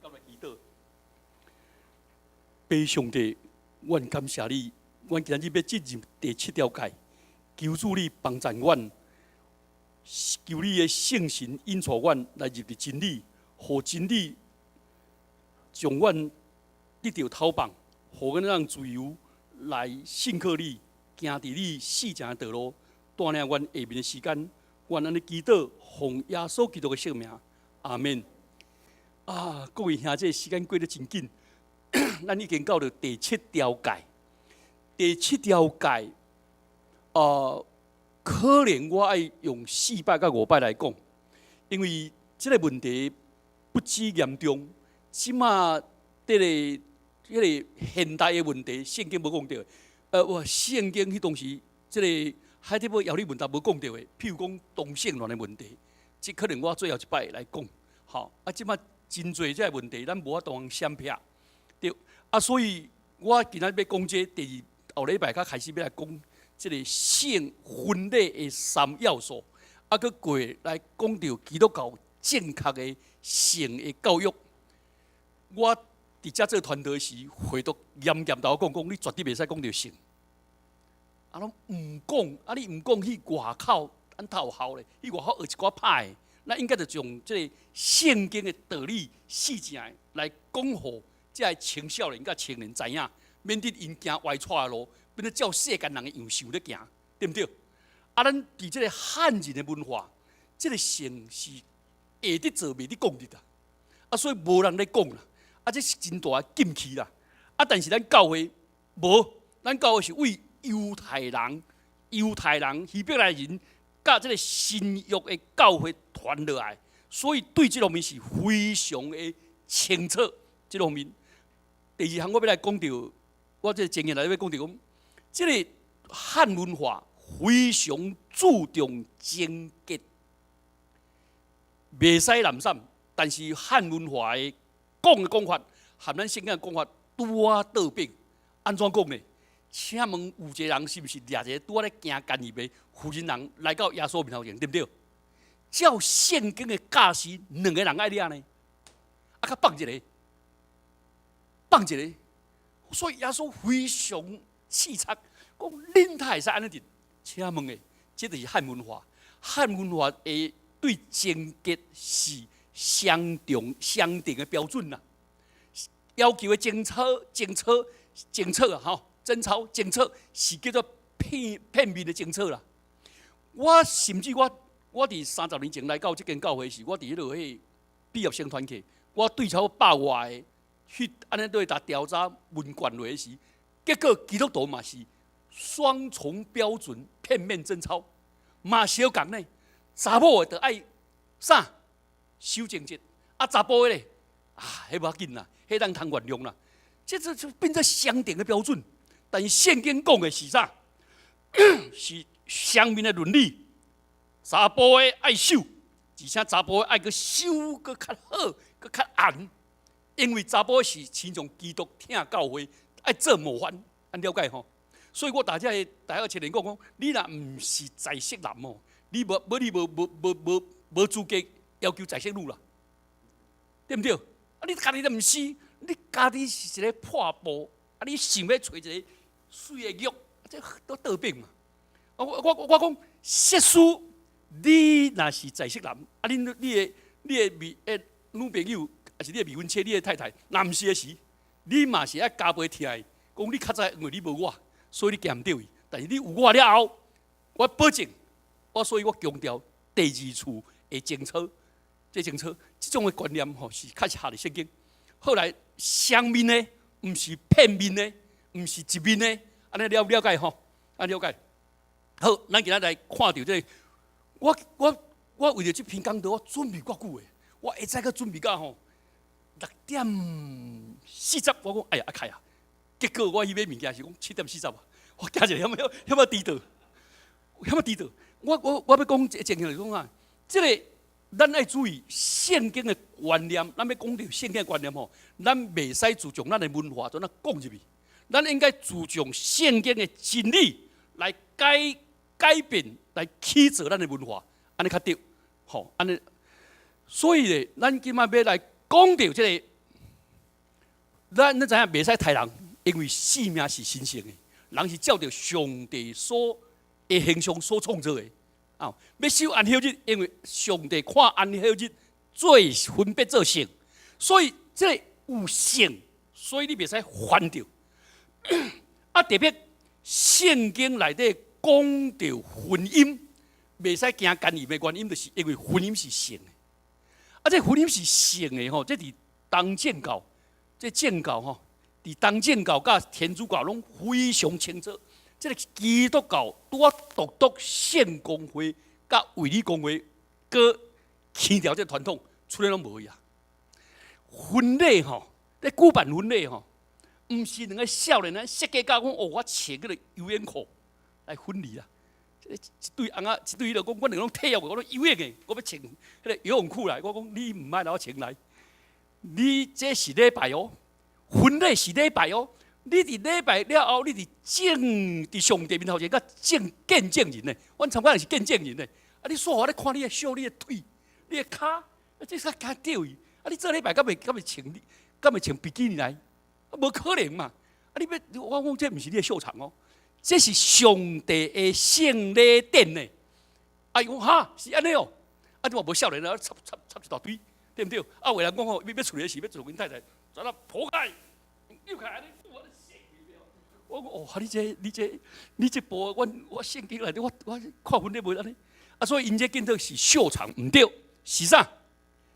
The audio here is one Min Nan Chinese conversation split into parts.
甲來祈禱。父上帝，阮感謝你，阮今日欲進入第七條誡，求主你幫贊阮，求你的聖神引帶阮來入佇真理，予真理將阮得著透放，予阮通自由來信靠你，行佇你四正的道路，帶領阮下面的時間，阮按呢祈禱，奉耶穌基督的聖名，阿門。啊，各位兄弟，時間過得真緊，咱已經到著第七條誡。第七條誡，可能我愛用四擺佮五擺來講，因為這个問題不止嚴重，這馬這个現代的問題，聖經無講著。哇，聖經彼當時，這个海德堡要理問答無講著的，譬如講同性戀的問題，這可能我最後一擺來講。吼，啊，這馬真濟這个問題，咱無法度通閃避。對，啊，所以我今仔欲講這個，第二後禮拜才開始欲來講這个性婚禮的三要素，啊，閣過來講著基督教正確的性的教育。我佇遮做傳道時，會督嚴嚴共我講講，你絕對袂使講著性。啊，攏毋講，啊，你毋講去外口，按怎有效咧？去外口學一寡歹的，咱應該就用這个聖經的道理四正的來講，予這个青少年佮青年知影，免得𪜶行歪岔的路，變做照世間人的樣式咧行，對毋對？啊，咱佇這个漢人的文化，這个性是會得做，袂得講的啦。啊，所以無人咧講啦。啊，這是真大的禁忌啦。啊，但是咱教會無，咱教會是為猶太人、猶太人、希伯來人，佮這个新約的教會傳落來，所以對這方面是非常的清楚。這方面，第二項我欲來講著，我這个經驗來欲講著講，這个漢文化非常注重貞潔，袂使濫散。但是漢文化的講的講法，和咱聖經的講法拄仔倒反。按怎講呢？請問有一个人是毋是掠一个拄仔咧行姦淫的婦人人來到耶穌面頭前，對毋對？照聖經的教示，兩个人愛掠呢，啊，閣放一个，放一个。所以耶穌非常刺察，講恁哪會使按呢佇？請問的，這就是漢文化。漢文化的對貞潔是相同相定的標準啦，要求的貞操、貞操、貞操啊，吼，貞操、貞操是叫做片片面的貞操啦。我甚至我佇30年前來到這間教會時，我佇彼落彼畢業生團契，我對超百外个去按呢對共調查問卷落時，結果基督徒嘛是雙重標準、片面貞操，嘛相仝呢。查某的著愛啥守貞節，啊查埔的咧啊，彼無要緊啦，彼當通原諒啦。這就變做相定的標準。但是聖經講的是啥？是雙面的倫理。查埔的愛守，而且查埔的愛閣守閣較好，閣較嚴。因為查埔是親像基督疼教會，愛做模範，按了解吼。所以我逐遮个大學青年講講，你若毋是在色男哦，你無無你無無無無無資格要求在色女啦，對毋對？啊，你家己都毋是，你家己是一个破布，啊，你想欲揣一个媠的玉，這都倒反嘛。啊，我講，設使你若是在色男，啊，恁你的未的女朋友，抑是你的未婚妻、你的太太，若毋是的時，你嘛是愛加倍疼伊。講你較早因為你無我，所以你行毋著伊。但是你有我了後，我保證，我所以我強調第二次的貞操，這貞操這種的觀念吼是確實合佇聖經。後來雙面的，毋是片面的，毋是一面的，按呢了了解吼？按了解。好，咱今仔來看著這个，我為著這篇講道，我準備夠久的，我下早閣準備到吼6點40，我講哎呀，愛開啊！結果我去買物件時講7點40啊，我驚一下，遐麼遐麼遲到，遐麼遲到。我欲講一個情形就是講啊，這个咱愛注意聖經的觀念，咱欲講著聖經的觀念吼，咱袂使注重咱的文化，怎啊講入去？咱應該注重聖經的真理來改改變，來起造咱的文化，按呢較對，吼，按呢。所以咧，咱今仔欲來講著這个咱知影袂使刣人，因為生命是神聖的，人是照著上帝所的形象所創造的。啊，欲守安息日，因為上帝看安息日做分別做聖，所以這個有聖，所以你袂使犯著。啊，特別聖經內底講著婚姻，袂使行姦淫的原因，就是因為婚姻是聖的。啊，這婚姻是聖的吼，這佇東正教，這正教吼，佇東正教佮天主教攏非常清楚。這个基督教拄仔獨獨聖公會佮衛理公會，閣強調這個傳統，出來攏無去啊。婚禮吼，咧舉辦婚禮吼，毋是兩個少年人設計甲講哦，我穿彼個游泳褲來婚禮啊。一對翁仔，一對彼個講，阮兩個攏體育的，我攏游泳的，我欲穿彼個游泳褲來。我講你毋愛來我穿來，你這是禮拜哦，婚禮是禮拜哦。你佇禮拜了後，你佇正佇上帝面頭前，佮正見證人呢。阮參加人是見證人呢。啊，你煞予我咧看你的秀，你的腿，你的跤，啊，這較較對去。啊，你做禮拜敢會穿你，敢會穿比基尼來？啊，無可能嘛！啊，你欲我講這毋是你的秀場哦，這是上帝的聖禮典呢。啊，伊講哈是按呢哦，啊，你嘛無少年啊，插插插一大堆，對毋對？啊，有人講吼，欲欲出來時欲做阮太太，怎啊剖開，扭開按呢，我講哦，你這你這你這部阮我聖經內底我我看婚禮袂按呢，啊，所以𪜶這見做是秀場毋對，是啥？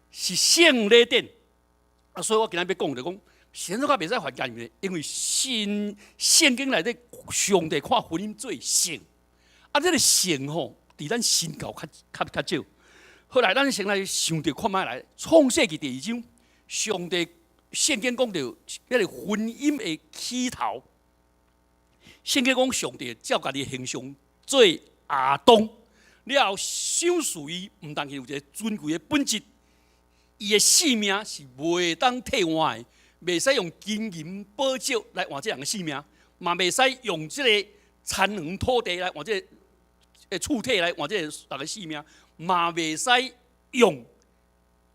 是聖禮典。啊，所以我今仔欲講就講，是按怎較袂使犯姦淫的，因為聖聖經內底上帝看婚姻做聖，啊，這个聖吼，佇咱新教較較較少。後來咱先來想著看覓來，創世記第二章，上帝聖經講著彼个婚姻的起頭。聖經講上帝照家己的形象做亞當，了後賞賜伊，毋但是有一个尊貴的本質，伊的性命是袂當替換的，袂使用金銀寶石來換這人的性命，嘛袂使用這個田園土地來換這个厝體來換這個人的性命，嘛袂使用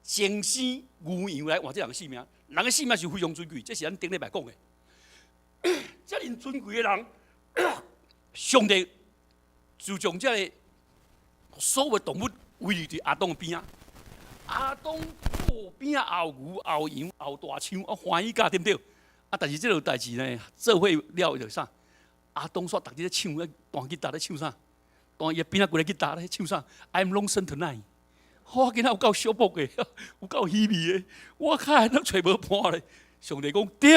精生牛羊來換這人的性命。人的性命是非常尊貴，這是咱頂禮拜講的。遮爾尊貴的人，上帝就將這个所有動物圍佇亞當的邊仔。亞當肚邊仔有牛、有羊、有大象，啊歡喜甲對毋對？啊，但是這個代誌呢，做伙了就啥？亞當煞逐日咧唱，咧彈吉他咧唱啥？彈伊邊仔規个吉他咧唱啥？I'm lonesome tonight。我今仔有夠小薄的，有夠稀微的，我較攏揣無伴咧。上帝講對，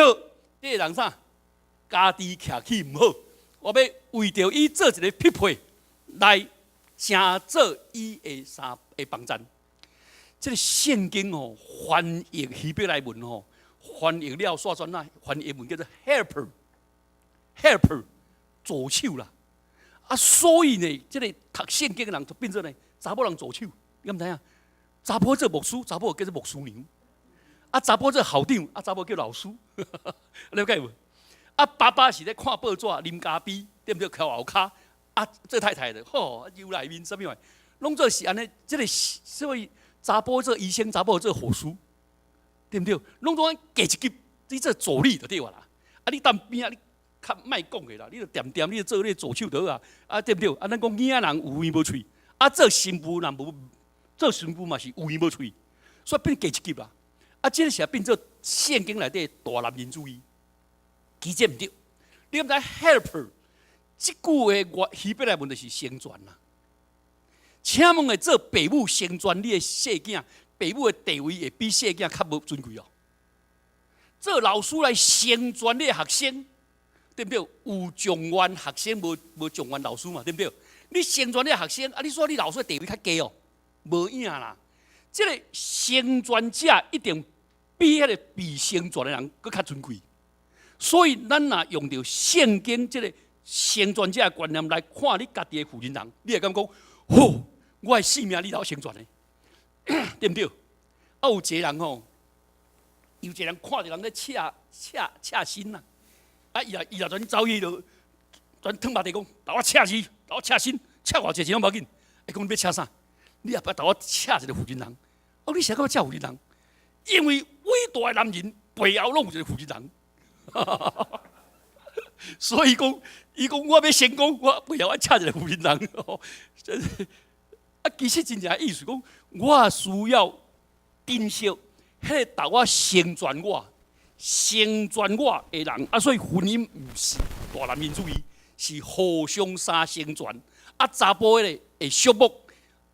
這个人啥？家己徛起毋好，我欲為著伊做一个匹配，來成做伊的啥的幫贊。這个聖經吼翻譯希伯來文吼，翻譯了煞轉來翻譯文叫做 helper，helper 助手啦。啊，所以呢，這个讀聖經的人就變做呢，查某人助手，你敢知影？查某做牧師，查某叫做牧師娘；啊，查某做校長，啊，查某叫老師，了解無？啊，爸爸是咧看報紙、啉咖啡，對毋對？翹後跤，啊，做太太的，吼，油內面啥物玩意，攏做是按呢。這个所以查埔做醫生，查某做護士，對毋對？攏總加一級，你做助理就對啦。啊，你踮邊仔，你較莫講的啦，你就恬恬，你就做你助手就好啊。啊，對毋對？啊，咱講囡仔人有耳無喙，啊，做新婦人無做新婦嘛是有耳無喙，所以變加一級啦。啊，這個是變做聖經內底大男人主義，其實毋對。你敢知 helper 這句話希伯來文就是成全啦。請問會做爸母成全你的細囝，爸母的地位會比細囝較無尊貴哦？做老師來成全你的學生，對毋對？有狀元學生，無無狀元老師嘛，對毋對？你成全你的學生，啊，你說你老師的地位較低哦？無影啦。這个成全者一定比彼个被成全的人閣較尊貴。所以，咱若用著聖經這个成全者的觀念來看你家己的負責人，你會感覺講：吼，我的性命你來成全的，對毋對？啊，有一个人吼，有一个人看著人咧赤赤赤身啦，啊，伊也伊也轉走去就轉褪目地講，共我赤字，共我赤身，赤偌濟錢攏無要緊。伊講你欲赤啥？你也捌共我赤一个婦人人。哦，你啥個欲赤婦人人？因為偉大的男人，背後攏有一個負責人。所以講，伊講我欲成功，我背後愛請一個負責人。真是啊，其實真正意思講，我需要珍惜彼個逐我成全我、成全我的人。啊，所以婚姻毋是大男人主義，是互相相成全。啊，查埔的會寂寞，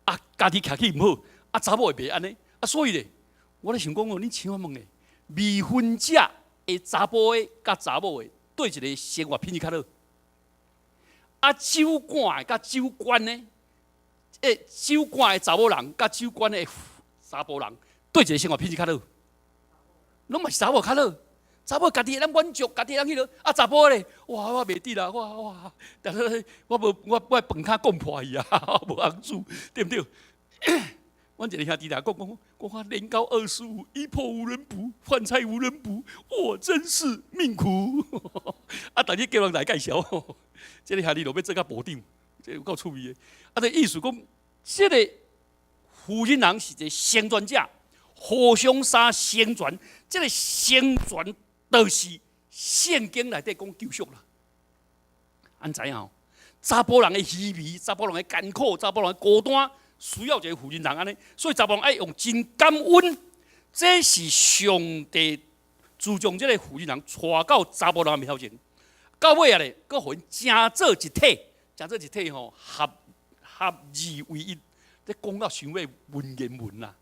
啊，家己徛起毋好，啊，查某會袂按呢。啊，所以咧，我咧想講哦，你請我問咧，未婚者的查埔的佮查某的，佗一個生活品質較好？啊，酒館的佮酒館呢？欸，酒館的查某人佮酒館的查埔人，佗一個生活品質較好？攏嘛是查某較好。查某家己會當滿足，家己會當彼落。啊，查埔咧，哇，我袂得啦，我哇，但是我無我我飯坩講破去啊，無通煮，對毋對？阮一个兄弟來講講，我年高25，衣破無人補，飯菜無人補，我真是命苦。啊，逐日叫人來介紹，這个兄弟落尾做甲部長，這有夠趣味的。啊，這意思講，這個負責人是一個成全者，互相相成全，這个成全就是聖經內底講救贖啦。按知影吼？查埔人的稀微，查埔人的艱苦，查埔人的孤單，需要一個負責人按呢，所以查埔人愛用真感恩，這是上帝自從這個負責人帶到查埔人面頭前，到尾啊咧，閣予𪜶成做一體，成做一體吼，合合二為一。這講到傷過文言文啦。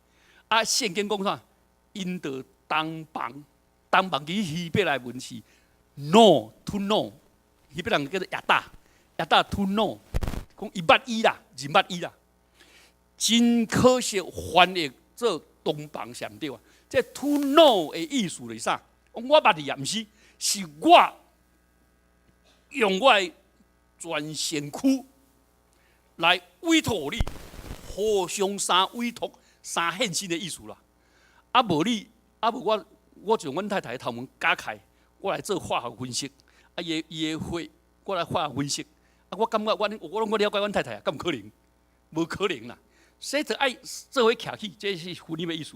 啊，聖經講啥？𪜶著同房，同房其實希伯來文是 know to know，希伯來人叫做ידע，ידע to know，講伊捌伊啦，認捌伊啦。真可惜，翻譯做同房是毋對啊。這 to know 的意思是啥？我捌你啊，毋是，是我用我的全身軀來委託你，互相相委託、相獻身的意思啦。啊，無你，啊無我，我就用阮太太的頭毛絞開，我來做化學分析。啊，伊的血，我來化學分析。啊，我感覺我我攏我了解阮太太啊，敢有可能？無可能啦。所以就愛做伙徛起，這是婚姻的意思。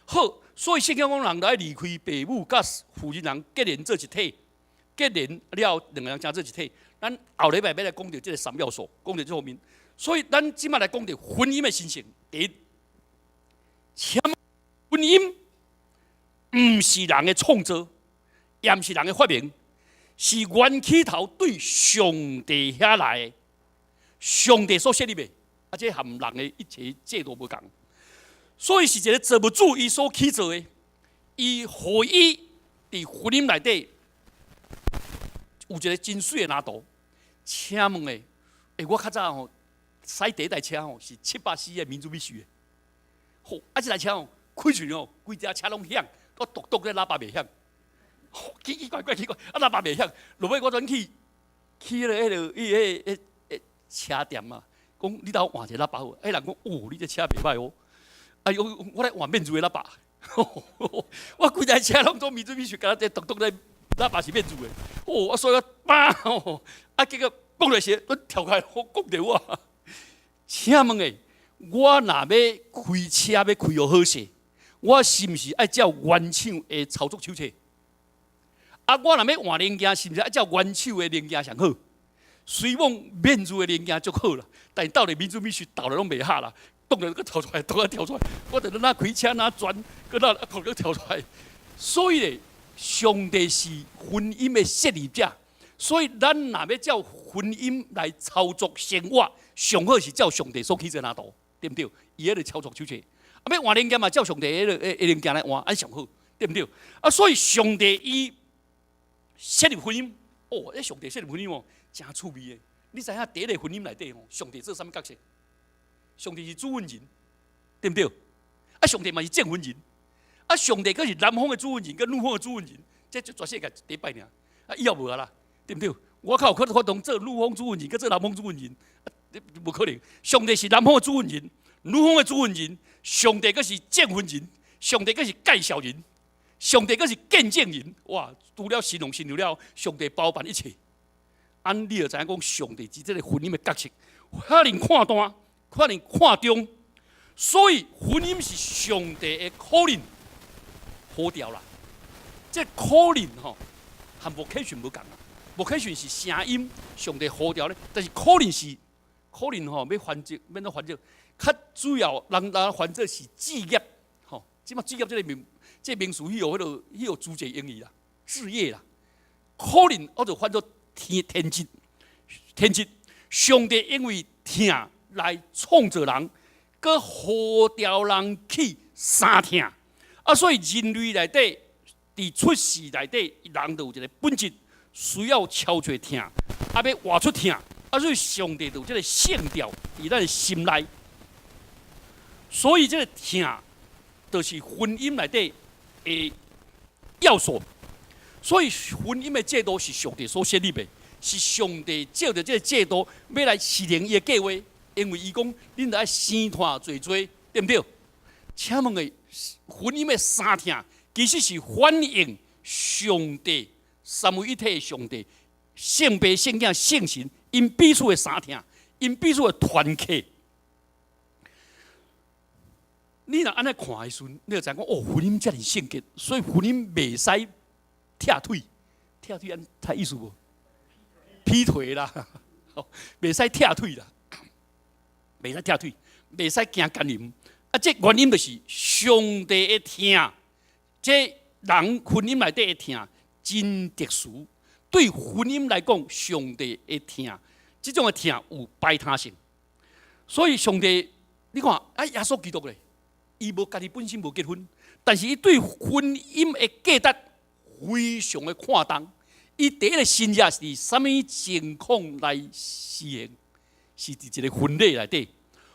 好，所以聖經講人著愛離開爸母，佮婦人人結連做一體，結連了兩个人成做一體。咱後禮拜欲來講著這个三要素，講著這方面。所以咱這擺來講著婚姻的神聖。第一，請婚姻毋是人的創造，也毋是人的發明，是源起頭對上帝遐來的，上帝所設立的。啊，這和人的一切制度無仝，所以是一个造物主伊所起造的，伊予伊佇婚姻內底有一个真媠的藍圖。請問咧，欸，我較早吼駛第一台車吼是700 C 的民族美術的，吼，啊，這台車吼開出去吼，規台車攏響，我獨獨這喇叭袂響，奇奇怪怪奇怪，啊喇叭袂響，落尾我轉去去彼个伊彼个車店啊。講你兜換一个喇叭好，彼人講哦，你這車袂䆀哦。哎喲，我來換免治的喇叭，我規台車攏總民族美術，敢若這獨獨咧喇叭是免治的。哦，所以我叭，啊，結果講來時，都跳開，我講著我。請問咧，我若欲開車欲開予好勢，我是毋是愛照原廠的操作手冊？啊，我若欲換零件，是毋是愛照原廠的零件上好？雖講免治的零件足好啦，但是鬥咧民族美術鬥咧攏袂合啦，動咧閣跳出來，動咧跳出來，我著哪開車哪轉，閣哪閣跳出來。所以咧，上帝是婚姻的設立者，所以咱若欲照婚姻來操作生活，上好是照上帝所起造藍圖，對毋對？伊彼个操作手冊，啊，欲換零件嘛，照上帝彼个零件來換，按上好，對毋對？啊，所以上帝伊設立婚姻，哦，這上帝設立婚姻哦，誠趣味的。你知影佇彼个婚姻內底吼，上帝做啥物角色？上帝是主婚人，對毋對？啊，上帝嘛是證婚人，啊，上帝閣是男方的主婚人，佮女方的主婚人，這就全世界第一擺爾，啊，以後無啊啦，對毋對？我較有可能發動做女方主婚人，佮做男方主婚人，啊，無可能。上帝是男方的主婚人，女方的主婚人，上帝閣是證婚人，上帝閣是介紹人，上帝閣是見證人。哇！除了新郎新娘了，上帝包辦一切。按你就知影講，上帝佇這个婚姻的角色，遐爾看大，遐爾看重，所以婚姻是上帝的 calling 呼召啦。這 calling 吼，和 vocation 無仝啊。vocation 是聲音，上帝呼召咧，但是 calling 是 calling 吼，欲翻譯，欲按怎翻譯？較主要人人翻做是志業，吼。這馬志業這個名詞，彼個諸濟英語啦，志業啦。calling 我就翻做天職，天職。上帝因為疼來創造人，閣呼召人去相疼。啊，所以人類內底，佇出世內底，人就有一個本質，需要超濟疼，啊，欲活出疼，啊，所以上帝就有這個聖調佇咱的心內。所以這個疼，就是婚姻內底的要素。所以婚姻的制度是上帝所設立的，是上帝照著這個制度欲來實行伊的計劃，因為伊講，恁著愛生湠濟濟，對毋對？請問的婚姻的三疼，其實是反映上帝三位一體的上帝，聖父、聖子、聖神，𪜶彼此的相疼，𪜶彼此的團契。你若按呢看的時陣，你就知影講哦，婚姻遮爾聖潔，所以婚姻袂使拆腿，拆腿按啥意思無？劈腿啦，袂使拆腿啦，袂使拆腿，袂使行姦淫。啊，這原因就是上帝的疼，這人婚姻內底的疼真特殊。對婚姻來講，上帝的疼，這種的疼有排他性。所以上帝，你看啊，耶穌基督咧，伊無家己本身無結婚，但是伊對婚姻的價值非常的看重。伊第一個神蹟是佇啥物情況來施行？是佇一個婚禮內底，予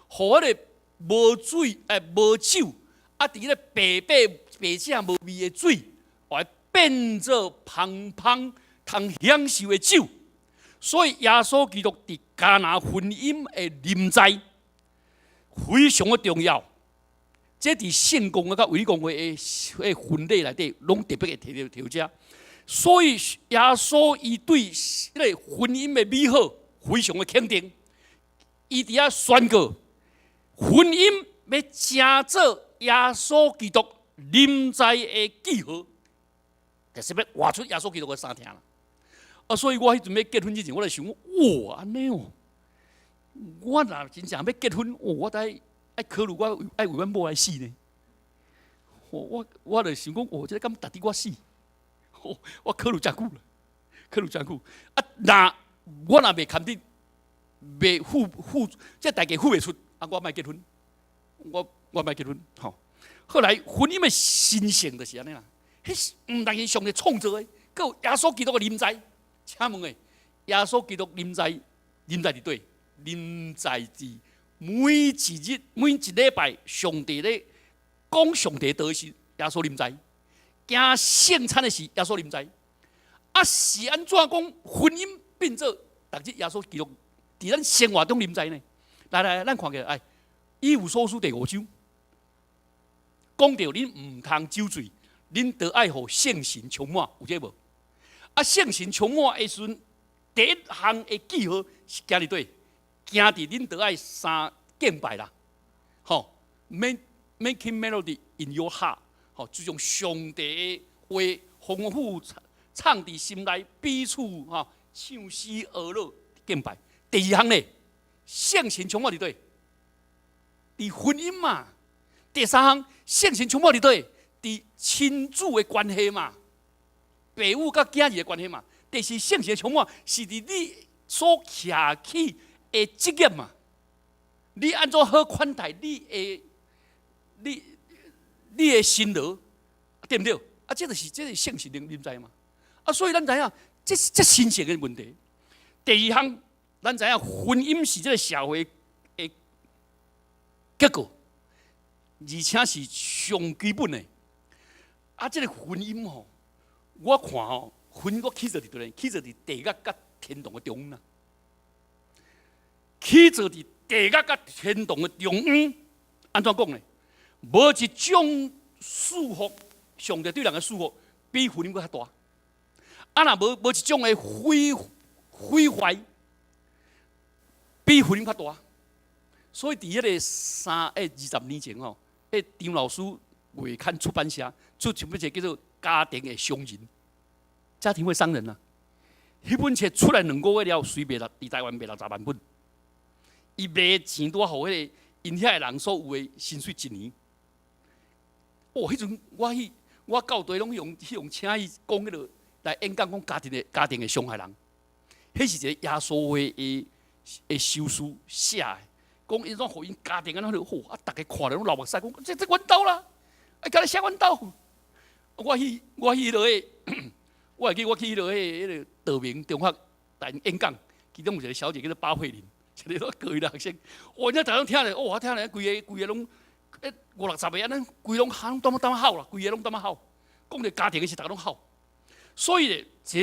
彼個無水無酒，啊，佇彼個白白白正無味的水，來變做芳芳通享受的酒。所以耶穌基督佇迦拿婚姻的臨在非常的重要。這佇聖公會佮衛理公會的婚禮內底，攏特別會提著提這。所以耶穌伊對彼個婚姻的美好非常的肯定。伊佇遐宣告，婚姻欲成做耶穌基督臨在的記號，就是欲活出耶穌基督的相疼啦。啊，所以我彼陣欲結婚之前，我就想，哇，按呢哦，我若真正欲結婚，哦，我得愛考慮我愛為阮某來死呢。我就想講，哦，這個敢值得我死？我考慮誠久啦，考慮誠久。啊，若我若袂堪得，袂付付，這代價付袂出，啊，我莫結婚，我莫結婚，吼。後來婚姻的神聖就是按呢啦，彼是毋但是上帝創造的，閣有耶穌基督的臨在。請問的，耶穌基督臨在，臨在佇佗？臨在佇每一日、每一禮拜，上帝咧講上帝道時，耶穌臨在；行聖餐的時，耶穌臨在。啊，是按怎講婚姻變做逐日耶穌基督佇咱生活中臨在呢？來來，咱看起來，哎，以弗所書第五章講著恁毋通酒醉，恁著愛予聖神充滿，有這無？啊，聖神充滿的時陣，第一項的記號是行佇佗？行佇恁著愛三敬拜啦，吼，making melody in your heart，吼，這種上帝的話豐富唱佇心內，彼此吼唱詩和樂敬拜。第二項咧，聖神充滿佇佗？佇婚姻嘛。第三項，聖神充滿佇佗？佇親子的關係嘛，爸母佮囝兒的關係嘛。第四，聖神充滿是佇你所徛起的職業嘛。你按怎好款待你的新郎，對毋對？啊，這就是聖神臨在嘛。啊，所以咱知影，這是這神聖的問題。第二項，咱知影婚姻是這個社會的結構，而且是上基本的。啊，這個婚姻吼，我看吼，婚姻我起造佇佗咧？起造佇地獄佮天堂的中間啊。起造佇地獄佮天堂的中間，按怎講呢？無一種祝福，上帝對人的祝福比婚姻閣較大。啊，若無一種的毀壞，比婚姻較大。所以佇彼個三欸20年前吼，彼張老師月刊出版社出一本冊叫做《家庭會傷人，家庭會傷人啊！彼本冊出來2個月了，隨賣了，佇台灣賣60萬本。伊賣錢拄好，彼個𪜶遐的人所有的薪水一年。哦，彼陣我去，我到底攏用請伊講彼個來演講，講家庭會傷害人。彼是一個耶穌會的修士寫的，講𪜶怎予𪜶家庭按呢好，啊，逐家看著攏流目屎，講這阮兜啦，啊，敢來寫阮兜。我去彼落個，我會記我去彼落個彼個道明中學來演講，其中有一個小姐叫做巴慧玲，一個高一學生，哇！你逐家攏聽咧，哦，我聽咧，規個攏，五六十個按呢，規攏喊攏當當吼啦，規個攏當吼，講著家庭的時，逐家攏吼。所以咧，這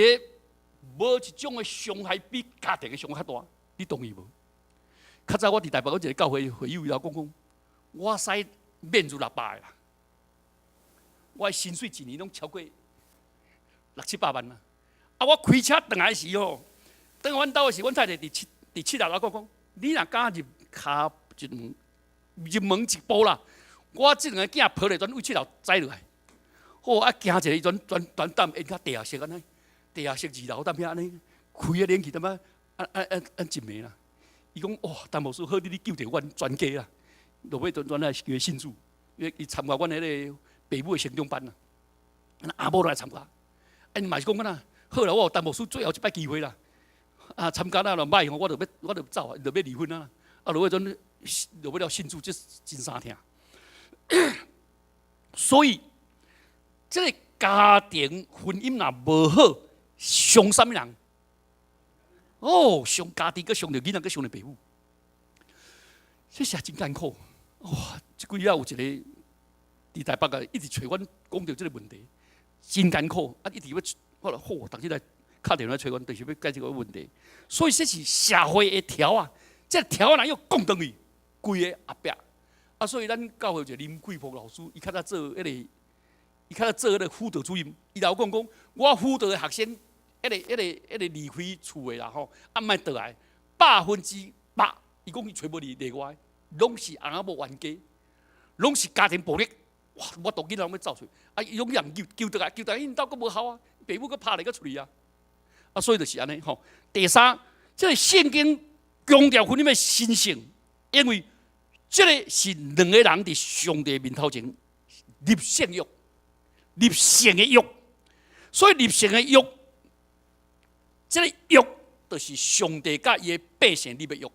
無一種的傷害比家庭的傷害較大，你同意無？較早我佇台北，我一個教會會友伊講講，我使免入600個啦，我的薪水一年攏超過六七百萬啦。啊，我開車轉來時吼，轉阮兜的時，阮太太佇七樓我講講，你若敢入跤一門入門一步啦，我這兩個囝抱咧，全對七樓栽落來。好啊，驚一個，全全全踮緣較地下室按呢，地下室二樓踮遐按呢，開個冷氣踮仔按按按按一暝啦。伊講哇，陳牧師好，你救著阮全家啦。落尾全全來叫伊信主，因為伊參加阮彼個爸母的成長班啦，阿某來參加，啊，𪜶嘛是講敢若好啦，我予陳牧師最後一擺機會啦。啊，參加了若歹吼，我就走啊，就欲離婚啊。啊，落尾陣落尾了信主，這真相疼。所以，這個家庭婚姻若無好，傷啥物人？哦，傷家己，閣傷著囡仔，閣傷著爸母。這是真艱苦。哇！這幾日有一個佇台北啊，一直揣阮講著這個問題，真艱苦。啊，一直欲我好，逐日來敲電話揣阮，就是欲解決這個問題。所以這是社會的條啊，這條仔若欲講轉去，規個後壁。啊，所以咱教會有一個林桂福老師，伊較早做彼個輔導主任，伊就有講講，我輔導的學生，彼個離開厝的啦吼，啊，毋愛轉來，100%，伊講伊揣無例外，攏是翁仔某冤家，攏是家庭暴力。哇！我當囡仔攏欲走出去，啊，伊攏予人救救轉來，救轉來𪜶兜閣無效啊，爸母閣拍來閣出去啊。啊，所以就是按呢吼。第三，這個聖經強調婚姻的神聖，因為這個是兩個人佇上帝面頭前立聖約，立聖的約。所以立聖的約，這個約就是上帝佮伊的百姓立的約。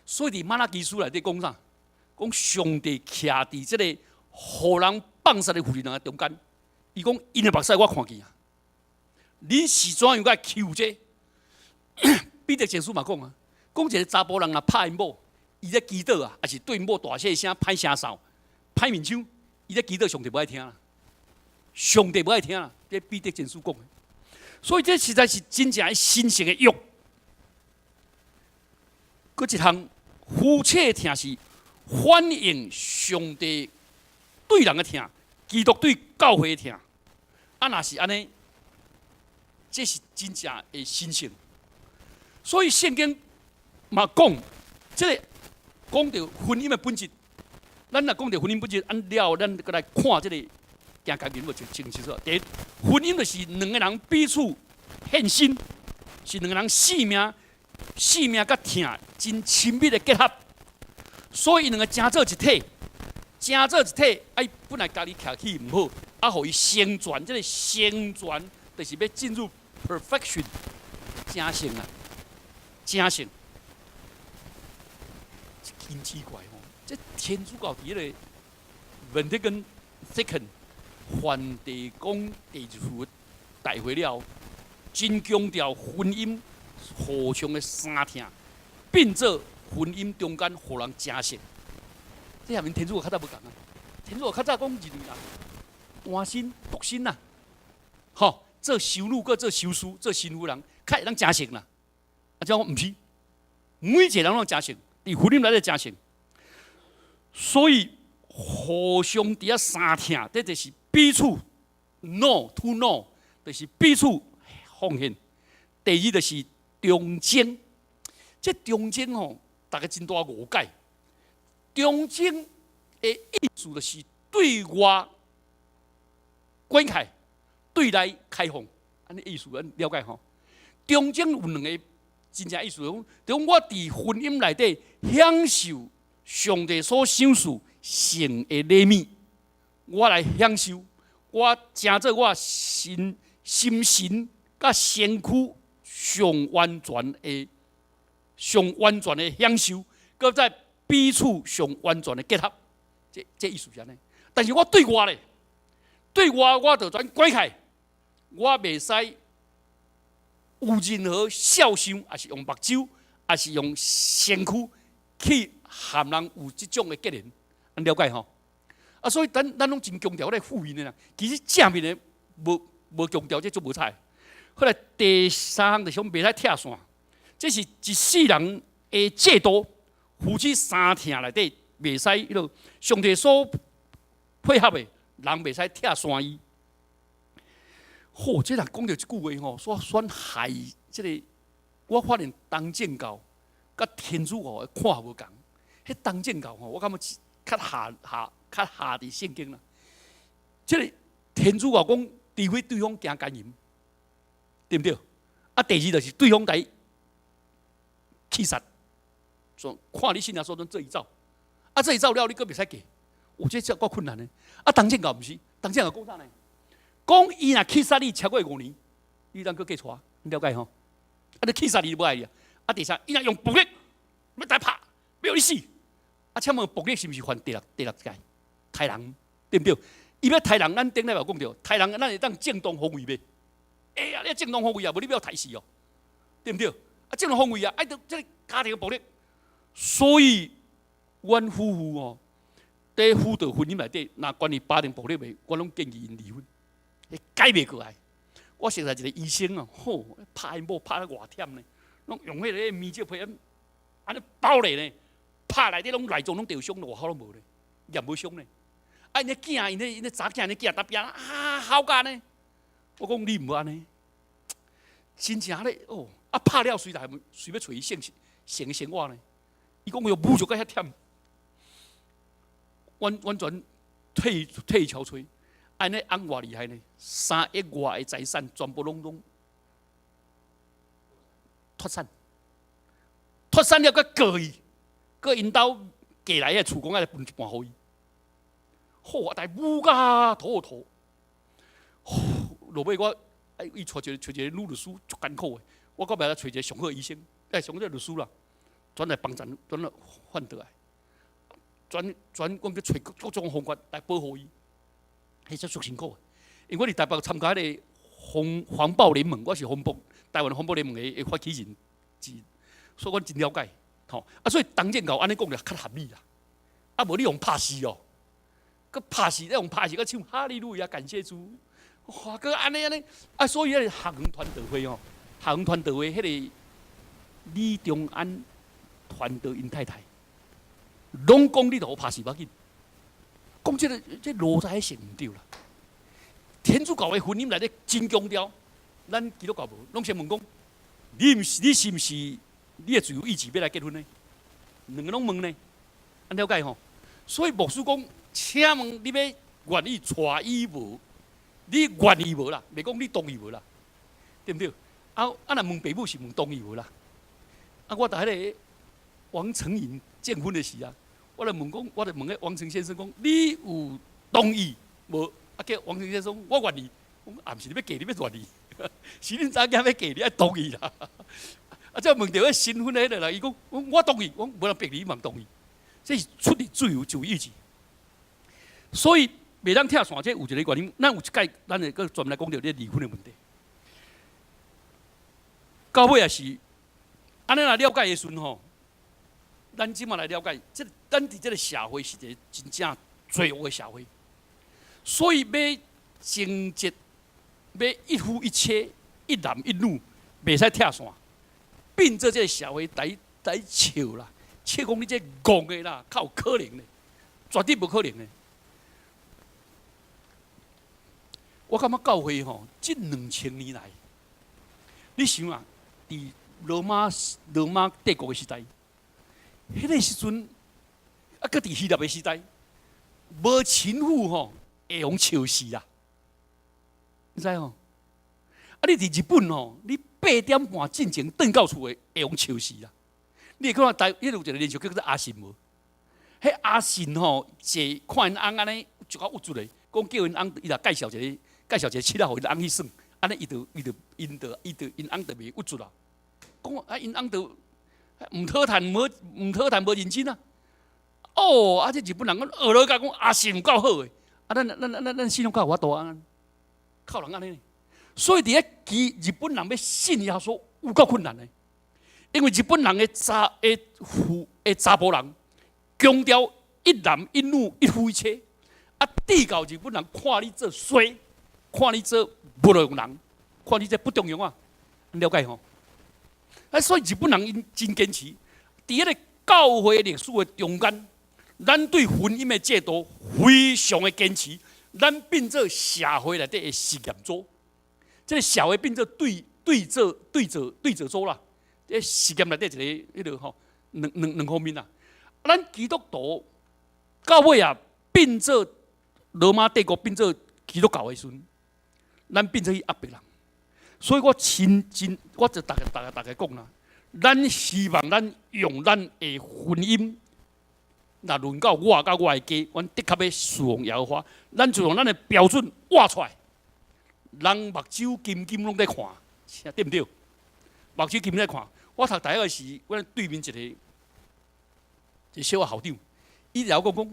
所以佇瑪拉基書內底講啥？講上帝徛佇這個予人放殺的婦人的中間，伊講𪜶的目屎我看見啊。恁是怎樣來求這個？彼得前書嘛講啊，講一個查埔人若拍𪜶某，伊咧祈禱啊，抑是對𪜶某大細聲、歹聲嗽、歹面腔，伊咧祈禱，上帝無愛聽啦，上帝無愛聽啦。這彼得前書講的，所以這實在是真正的神聖的約。閣一項夫妻疼是反映上帝對人的疼，基督對教會的疼。啊，若是按呢，這是真正的神聖。所以聖經嘛講，這個講著婚姻的本質。咱若講著婚姻本質，按了咱閣來看這個行家己就清楚。第一，婚姻就是兩個人彼此獻身，是兩個人性命佮疼真親密的結合。所以兩個成做一體，成做一體，啊，本來家己徛起毋好，啊，予伊成全，這個成全就是欲進入 perfection，成聖啊，成聖。真奇怪吼，這天主教佇彼個 Vatican Second 梵蒂岡第二次大會了後，真強調婚姻互相的相疼，變做婚姻中間予人成聖。這下面天主教較早無仝啊，天主教較早講認為啊，單身獨身啊，吼，做修女閣做修士、做神父人，較會當成聖啦。啊，這講毋是，每一個人攏成聖，佇婚姻內底成聖。所以互相佇遐相疼，這就是彼此 know to know，就是彼此奉獻。第二就是忠貞，這忠貞吼，大家真大誤解。忠貞的意思就是對外關開，對內開放，按呢意思咱了解吼。中間有兩个真正意思，講，就講我佇婚姻內底享受上帝所賞賜性的禮物，我來享受，我成做我心心神佮身軀上完全的、上完全的享受，閣在彼此上完全的結合，這意思是按呢。但是我對外咧，對外我就全關開，我袂使有任何肖想，抑是用目睭，抑是用身軀去和人有這種的結連，按了解吼？啊，所以咱攏真強調咧負面的啦，其實正面的無強調，這足無彩。後來第三項就是講袂使拆散，這是一世人的制度，夫妻三疼內底袂使彼落上帝所配合的，人袂使拆散伊。吼，這若講著這句話吼，煞選害這个，我發現東正教佮天主教的看法無仝。彼東正教吼，我感覺較下下較下佇聖經啦。這个天主教講，除非對方行姦淫，對毋對？啊，第二就是對方來去殺，說看你信耶穌陣做伊走，啊，做伊走了，你閣袂使嫁。有這才夠困難的。啊，東正教毋是，東正教講啥呢？講伊若去殺你超過5年，你當閣嫁娶，你了解吼？啊，你去殺你就無愛你啊！啊，第三，伊若用暴力欲來拍，欲予你死。啊，請問暴力是毋是犯第六誡？刣人對毋對？伊欲刣人，咱頂禮拜有講著，刣人咱會當正當防衛袂？會啊，你正當防衛啊，無你欲刣死哦，對毋對？啊，正當防衛啊，愛著這个家庭暴力。所以，阮夫婦哦，佇輔導婚姻內底，若關於家庭暴力的，我攏建議𪜶離婚。改袂過來，我識來一個醫生啊，吼，拍𪜶某拍得偌忝呢，攏用彼个棉紙皮按呢包咧呢，拍內底攏內臟攏著傷，外口攏無咧，也無傷呢。啊，𪜶咧囝，𪜶咧查囝，𪜶囝逐邊啊嚎甲呢。我講你毋好按呢，真正咧哦，啊拍了誰來誰欲揣伊性性生活呢？伊講伊侮辱甲遐忝，完全退退憔悴。按呢翁偌厲害呢？3億外的財產全部攏脫產，脫產了，閣告伊，閣𪜶兜嫁來的厝公愛來分一半予伊。好啊，但侮甲吐吐。落尾我哎，伊揣一个女律師足艱苦的，我到尾仔揣一个上好醫生，哎，上好律師啦，轉來幫贊，轉來反倒來，轉轉阮去揣各種方法來保護伊。彼才足辛苦的，因為我佇台北參加彼个防防暴聯盟，我是防暴台灣防暴聯盟的發起人之一，所以阮真了解，吼啊，所以東正教按呢講就較合理啦。啊，無你予拍死哦，閣拍死，你予拍死，閣唱哈利路亞感謝主，哇，閣按呢按呢，啊，所以彼个學園傳道會吼，學園傳道會彼个李中安傳道𪜶太太，攏講你著予拍死無要緊。講這个這邏輯性毋對啦。天主教的婚姻內底真強調，咱基督教無，攏先問講，你毋是你是毋是你的自由意志欲來結婚呢？兩个攏問呢，按了解吼。所以牧師講，請問你欲願意娶伊無？你願意無啦？袂講你同意無啦？對毋對？啊啊！若問爸母是問同意無啦？啊，我佇彼个王成穎證婚的時啊。我來問講，我就問彼王成先生講，你有同意無？啊，叫王成先生，我願意。講啊，毋是你欲嫁，你欲願意，是恁查某囝欲嫁，你愛同意啦。啊，這問著彼新婚的彼个人，伊講，我同意，我無人逼你，你嘛同意。這是出佇自由自由意志。所以袂當拆散，這有一个原因。咱有一擺，咱會閣專門來講著這離婚的問題。到尾也是按呢來了解的時陣吼。咱這馬來了解，這咱佇這个社會是一个真正罪惡的社會，所以欲貞節，欲一夫一妻、一男一女，袂使拆散，變做這个社會來來笑啦，笑講你這戇的啦，較有可能的，絕對無可能的。我感覺教會吼，這2000年來，你想啊，佇羅馬帝國的時代。彼个時陣，啊，閣佇希臘的時代，無情婦吼會予笑死啊！你知吼？啊，你佇日本吼，你8點半進前轉到厝的會予笑死啦。你會看台，彼有一個連續劇叫做阿信無？彼阿信吼，坐看𪜶翁按呢就較鬱卒的，講叫𪜶翁，伊就介紹一個試仔予𪜶翁去耍，按呢伊就伊就𪜶就伊就𪜶翁就袂鬱卒啦。講啊，𪜶翁就毋討趁，無毋討趁無認真啊。哦，啊，這日本人講學落甲講阿信有夠好的，啊，咱信仰較有法度啊，靠人按呢。所以佇咧其日本人欲信耶穌有夠困難的，因為日本人的查埔人強調一男一女一夫一妻，啊，直到日本人看你做衰，看你做無路用人，看你這不重要啊，你了解吼？啊，所以日本人𪜶真堅持，佇彼个教會歷史的中間，咱對婚姻的制度非常的堅持，咱變做社會內底的實驗組。這个社會變做對照組啦，這實驗內底一个彼个吼，兩方面啦。咱基督徒到尾啊，變做羅馬帝國變做基督教的時陣，咱變做去壓迫人。所以我親真，我就逐个講啦，咱希望咱用咱的婚姻，若輪到我佮我的家，阮的確欲事奉耶和華，咱就用咱的標準畫出來。人目睭金金攏佇看，對毋對？目睭金金咧看。我讀大學時，阮對面一個小學校長，伊就講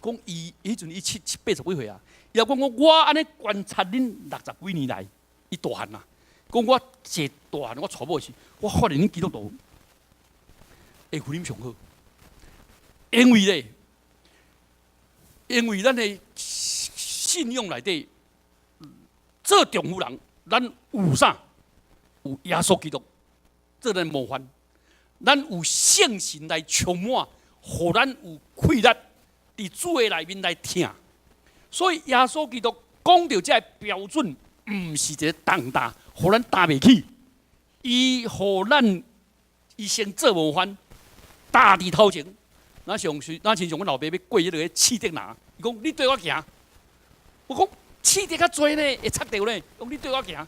講伊彼陣伊七七八十幾歲啊，伊就講講我按呢觀察恁六十幾年來，伊大漢啊，講我自大漢我娶某時，我發現恁基督徒的婚姻上好，因為咧，因為咱的信仰內底。做丈夫人，咱有啥？有耶穌基督做咱模範，咱有聖神來充滿，予咱有氣力佇主的內面來疼。所以耶穌基督講著這个標準，毋是一个重擔，予咱擔袂起。伊予咱伊先做模範，擔佇頭前。若像是，若親像阮老爸欲過彼个刺竹林，伊講你綴我行，我講。刺竹較濟呢，會插著呢。講你綴我行，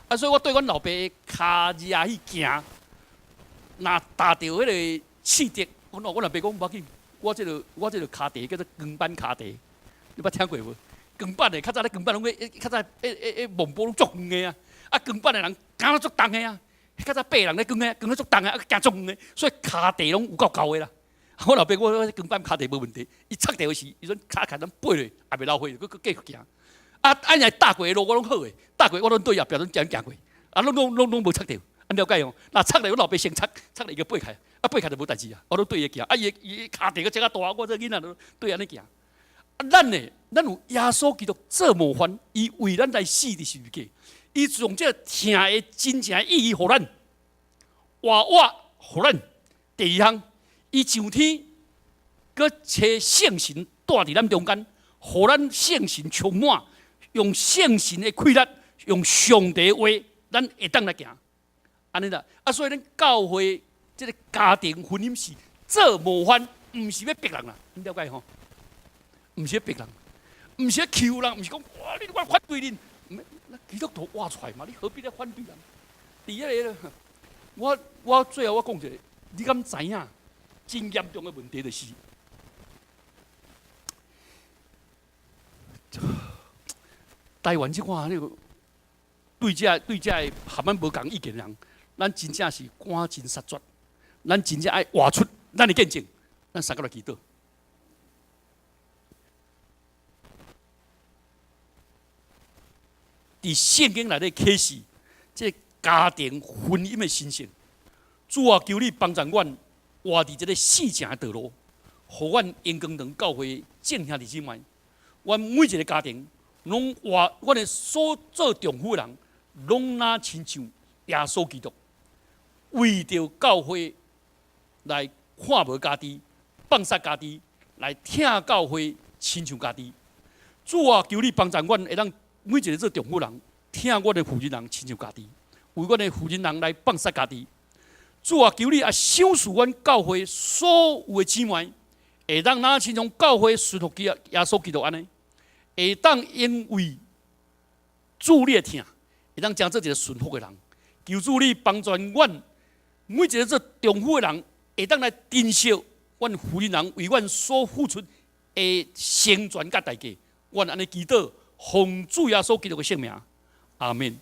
啊，所以我綴阮老爸跤跡去行，若踏著彼个刺竹，阮老爸講無要緊，我這个跤蹄叫做光板跤蹄，你捌聽過無？光板的，較早咧光板攏咧，較早彼墓埔攏足遠的啊，啊光板的人行得足重的啊，較早爬人咧扛的，扛得足重的，啊行足遠的，所以跤蹄攏有夠厚的啦。我老爸我光板跤蹄無問題，伊插著時，伊陣跤跤攏爬落，也袂流血，閣繼續行。啊！啊！若踏過的路我攏好的，踏過我攏對後壁攏這樣行過，啊，攏無插著，按了解哦。若插著，阮老爸先插，插著伊就爬起來，啊，爬起來就無代誌啊。我攏綴伊行，啊，伊跤蹄閣這較大，我這囡仔都綴按呢行。啊，咱呢，咱有耶穌基督做模範，伊為咱來死佇十字架，伊用這個疼的真正意義予咱，活活予咱。第二項，伊上天，閣差聖神住佇咱中間，予咱聖神充滿。用聖神的氣力，用上帝的話，咱會當來行。按呢啦，啊，所以咱教會這个家庭婚姻是做模範，毋是欲逼人啦，你了解吼？毋是欲逼人，毋是欲欺負人，毋是講哇，你我反對恁，基督徒活出來嘛，你何必咧反對人？佇彼个，我最後我講一个，你敢知影？真嚴重的問題就是。台灣這款那个對這个和咱無仝意見的人，咱真正是趕盡殺絕，咱真正愛活出咱的見證，咱三個來祈禱。佇聖經內底啟示，這个家庭婚姻的神聖，主啊，求你幫助阮活佇這个四正的道路，予阮榮光堂教會眾兄弟姊妹，阮每一个家庭。攏活，阮的所做丈夫的人，攏若親像耶穌基督，為著教會來看無家己，放殺家己，來疼教會，親像家己。主啊，求你幫助阮，會當每一个做丈夫人，疼阮的婦人人，親像家己，為阮的婦人人來放殺家己。主啊，求你也賞賜阮教會所有的姊妹，會當若親像教會順服基耶穌基督按呢。會當因為主你的疼，會當成做一个順服的人。求主你幫助阮每一个做丈夫的人，會當來珍惜阮婦人人為阮所付出的成全佮代價。阮按呢祈禱，奉主耶穌基督的聖名，阿門。